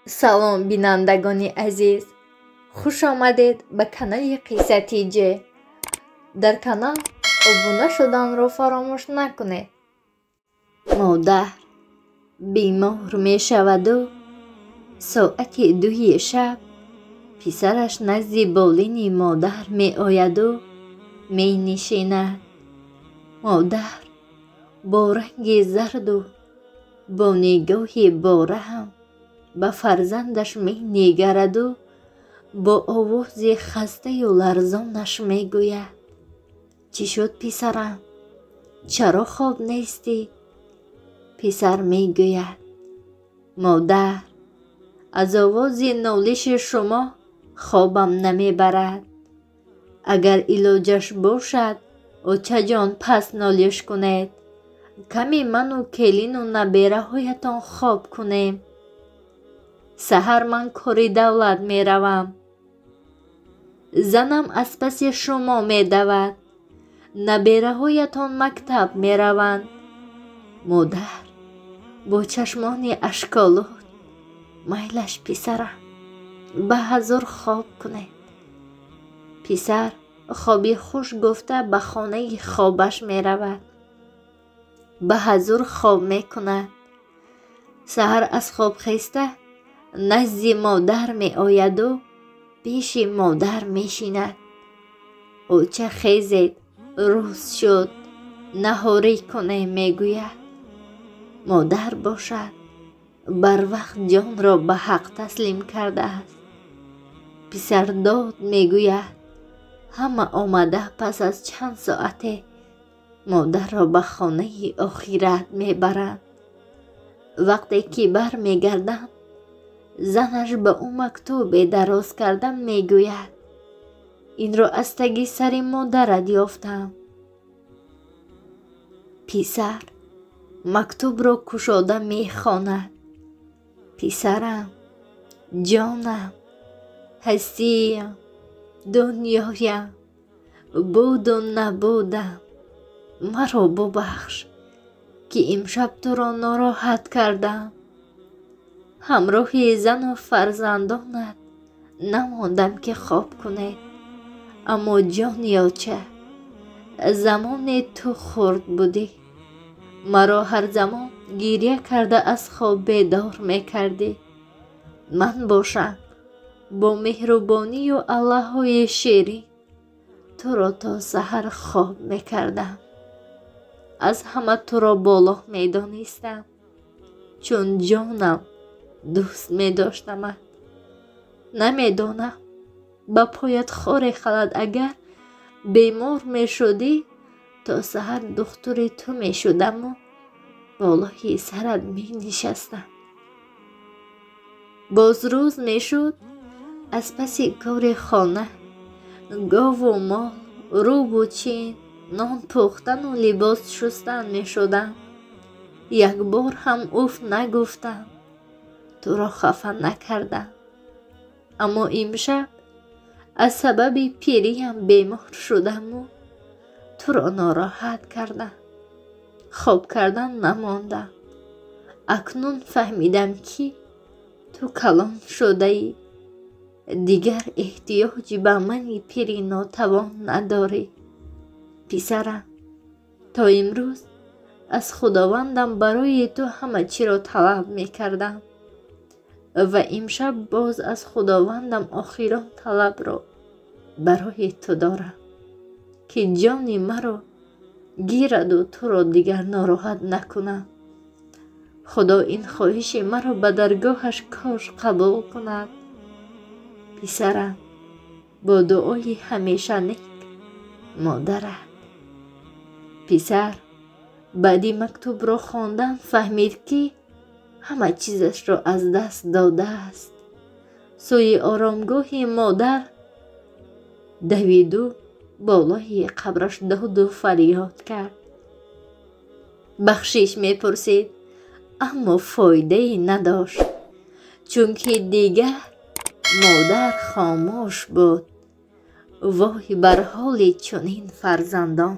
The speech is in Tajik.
Салом, бинандагони азиз! Хуш омадед ба канали Қисса Тиҷе. Дар канал обуна шуданро фаромӯш накунед. Модар бемор мешаваду соати 2 шаб писараш назди болини модар меояду менишинад. Модар бо ранги зарду бо нигоҳи бораҳам ба фарзандаш менигараду бо овози хастаю ларзонаш мегӯяд: «Чӣ шуд, писарам? Чаро хоб нестӣ?» Писар мегӯяд: «Модар, аз овози нолиши шумо хобам намебарад. Агар илоҷаш бошад, очаҷон, пас нолиш кунед, каме ману келину набераҳоятон хоб кунем. Саҳар ман кори давлат меравам. Занам аз паси шумо медавад. Набераҳоятон мактаб мераванд». Модар бо чашмони ашколуд: «Майлаш, писарам, ба ҳазор хоб кунед». Писар хоби хуш гуфта ба хонаи хобаш меравад. Ба ҳазур хоб мекунад. Саҳар аз хоб хеста назди модар меояду пеши модар мешинад. «Оча, хезед, рӯз шуд, наҳорӣ кунем», мегӯяд. Модар бошад, барвақт ҷонро ба ҳақ таслим кардааст. Писар дод мегӯяд. Ҳама омада пас аз чанд соате модарро ба хонаи охират мебаранд. Вақте ки бармегарданд, занаш ба ӯ мактубе дароз карда мегӯяд: «Инро аз таги сари модарат ёфтам». Писар мактубро кушода мехонад: «Писарам, ҷонам, ҳастиям, дунёям, буду набудам, маро бубахш, ки имшаб туро нороҳат кардам. Ҳамроҳи зану фарзандонат намондам, ки хоб кунед. Аммо, ҷони оча, замоне ту хурд будӣ, маро ҳар замон гиря карда аз хоб бедор мекардӣ. Ман бошам, бо меҳрубонию аллаҳои ширин туро то саҳар хоб мекардам. Аз ҳама туро боло медонистам, чун ҷонам дӯст медоштамат. Намедонам, ба поят хоре халад, агар бемор мешудӣ, то саҳар духтури ту мешудаму болои сарат менишастам. Боз рӯз мешуд, аз паси кори хона, гову мол, рӯбу чин, нон пухтану либос шустан мешудам. Як бор ҳам уф нагуфтам, туро хафа накардам. Аммо имшаб аз сабаби пириям бемор шудаму туро нороҳат кардам. Хоб кардан намондам. Акнун фаҳмидам, ки ту калон шудаӣ, дигар эҳтиёҷи ба мани пири нотавон надорӣ. Писарам, то имрӯз аз Худовандам барои ту ҳама чиро талаб мекардам ва имшаб боз аз Худовандам охирон талабро барои ту дорам, ки ҷони маро гираду туро дигар нороҳат накунам. Худо ин хоҳиши маро ба даргоҳаш кош қабул кунад. Писарам, бо дуои ҳамеша нек, модарат». Писар баъди мактубро хондан фаҳмид, ки ҳама чизашро аз даст додааст. Сӯи оромгоҳи модар давиду болои қабраш доду фарёд кард. Бахшиш мепурсид, аммо фоидае надошт, чунки дигар модар хомӯш буд. Воҳ бар ҳоли чунин фарзандон!